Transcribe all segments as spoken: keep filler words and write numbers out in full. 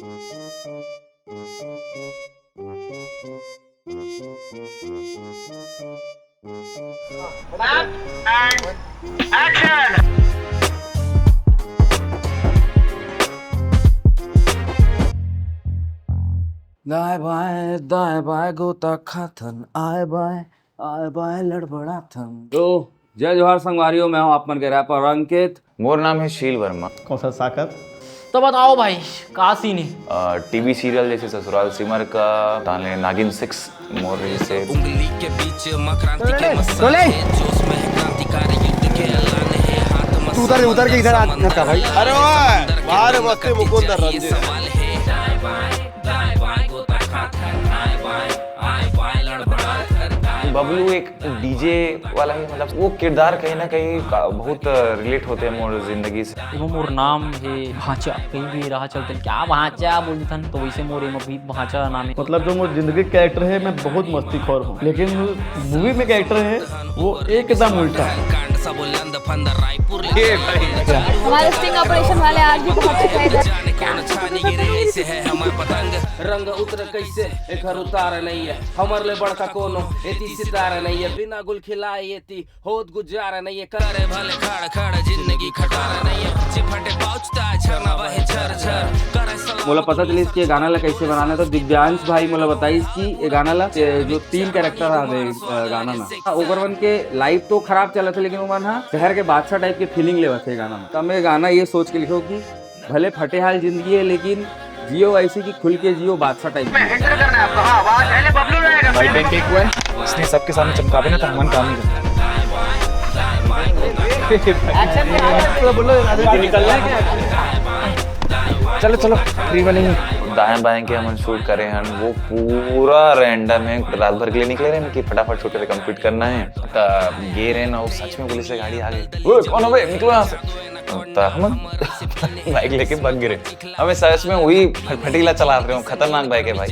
दाएं बाएं दाएं बाएं गोता खाथन, आए बाएं आए बाएं लड़बड़ाथन। तो जय जोहार संगवारियों, मैं हूं आप मन के रैपर अंकित। मोर नाम है शील वर्मा। कौशल साकर। तो बताओ भाई, का सीन है? टीवी सीरियल जैसे ससुराल सिमर का, ताले नागिन सिक्स मोर से। उंगली के बीच मकरांति के मसाले, जोश में है क्रांतिकारी युद्ध के ऐलान है, हाथ में तू उधर, उधर के इधर आ, समंदर का भाई। अरे वाह, समंदर के बाहर रंग बसते का मुकुंद तेजा ये रंजीत। सवाल है। दाएं बाएं, दाएं बाएं, गोता खाथन, दाएं बाएं, आए बाएं, लड़बड़ाथन, दाएं बबलू एक डीजे वाला ही, मतलब, वो किरदार कहीं ना कहीं का-, बहुत रिलेट होते हैं मोर जिंदगी से। वो मोर नाम है भांचा, कहीं भी रहा चलते, क्या भांचा बोलथन, तो वैसे मोर एमा भी भांचा नाम है। मतलब, जो मोर जिंदगी का कैरेक्टर है, मैं बहुत मस्तीखोर हूँ, लेकिन मूवी में कैरेक्टर है, वो एकदम उल्टा। हमारे स्टिंग ऑपरेशन वाले आज भी पहुंच चुके हैं इधर। रंग उतर कैसे, एकर उतार नहीं है। हमर ले बड़का कोनो एती सितार नहीं है। बिना गुल खिलाए एती होत गुजार नहीं है। करे भले खड़ खड़ जिंदगी खटार नहीं है। चिपटे पहुंचता झरना बहे झर झर। करे सलाम मोला पता चलिस कि ये गाना ला कैसे बनाना है, तो दिव्यांश भाई मोला बताइस कि ये गाना ला, ये जो तीन कैरेक्टर आवे, अ, गाना में, हाँ, ओकर मन के लाइफ तो खराब चलत है, लेकिन ओमन हा शहर के बादशाह टाइप के फीलिंग लेवत है गाना में। तो मैं गाना ये सोच के लिखो कि भले फटे हाल जिंदगी है, लेकिन जियो ऐसे कि खुल के जियो, बादशाह टाइप की। भाई, बैंक एक हुआ है, इसने सबके सामने चमकावे ना, तो हमन काम नहीं करना। चलो, चलो, फ्री बनेंगे। दाएं बाएं के हमन शूट करे हन, वो पूरा रैंडम है। रात भर के लिए निकले रहे कि फटाफट शूट करके कंप्लीट करना है। त गे रहे ना, वो सच में पुलिस के गाड़ी आ गई। "ओए, कौन है बे? निकलो यहाँ से।" त हम बाइक लेके भाग गिरे। हमें सच में वही फटफटीला चला रहे हो, खतरनाक बाइक है भाई।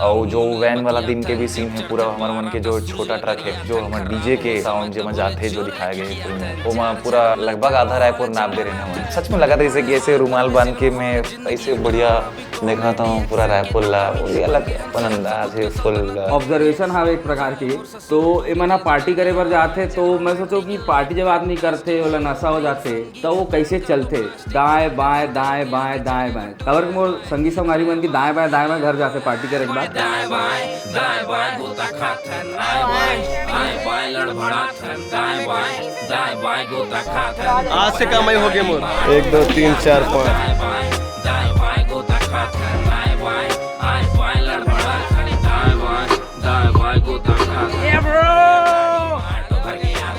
और जो वैन वाला दिन के भी सीन है, पूरा हमारे मन के जो छोटा ट्रक है, जो हमारे डीजे के साउंड जो में जाते जो दिखाए गए फिल्म में, वो मैं पूरा लगभग आधा रायपुर नाप दे रहे हैं हम। सच में लगा था जैसे कि ऐसे रुमाल बांध के मैं ऐसे बढ़िया देखा था पूरा रायपुर ला, वो भी अलग अपन अंदाज है फुल। ऑब्जर्वेशन हवे एक प्रकार की। तो एमन ह पार्टी करे बर जाथे, तो मैं सोचो कि पार्टी जब आदमी करथे, ओला नशा हो जाथे, तो वो कैसे चलथे, दाएं बाएं, दाएं बाएं, दाएं बाएं। काबर कि मोर संगी संगवारी मन की दाएं बाएं, दाएं बाएं घर जाथे पार्टी करे के बाद। दाएं बाएं, दाएं बाएं, गोता खाथन, दाएं बाएं, दाएं बाएं, लड़बड़ाथन, दाएं बाएं, दाएं बाएं, गोता खाथन। आज से काम आई हो गया मोर। एक, दो, तीन, चार, पाँच। दाएं बाएं, दाएं बाएं, गोता खाथन, दाएं बाएं, दाएं बाएं, लड़बड़ाथन, दाएं बाएं।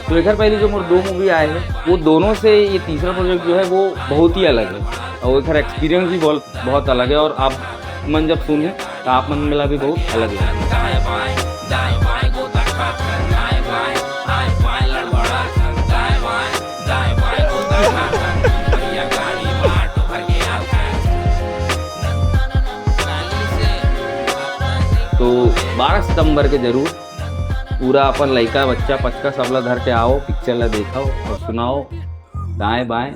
तो एक पहले जो मोर दो मूवी आए हैं, वो दोनों से ये तीसरा प्रोजेक्ट जो है, वो बहुत ही अलग है और एक एक्सपीरियंस भी बहुत, बहुत अलग है। और आप मन जब सुने, तो आप मन मिला भी बहुत अलग है। तो बारह सितंबर के जरूर पूरा अपन लइका, बच्चा, पचका सबला धर के आओ, पिक्चर ला देखाओ और सुनाओ दाएं बाएं।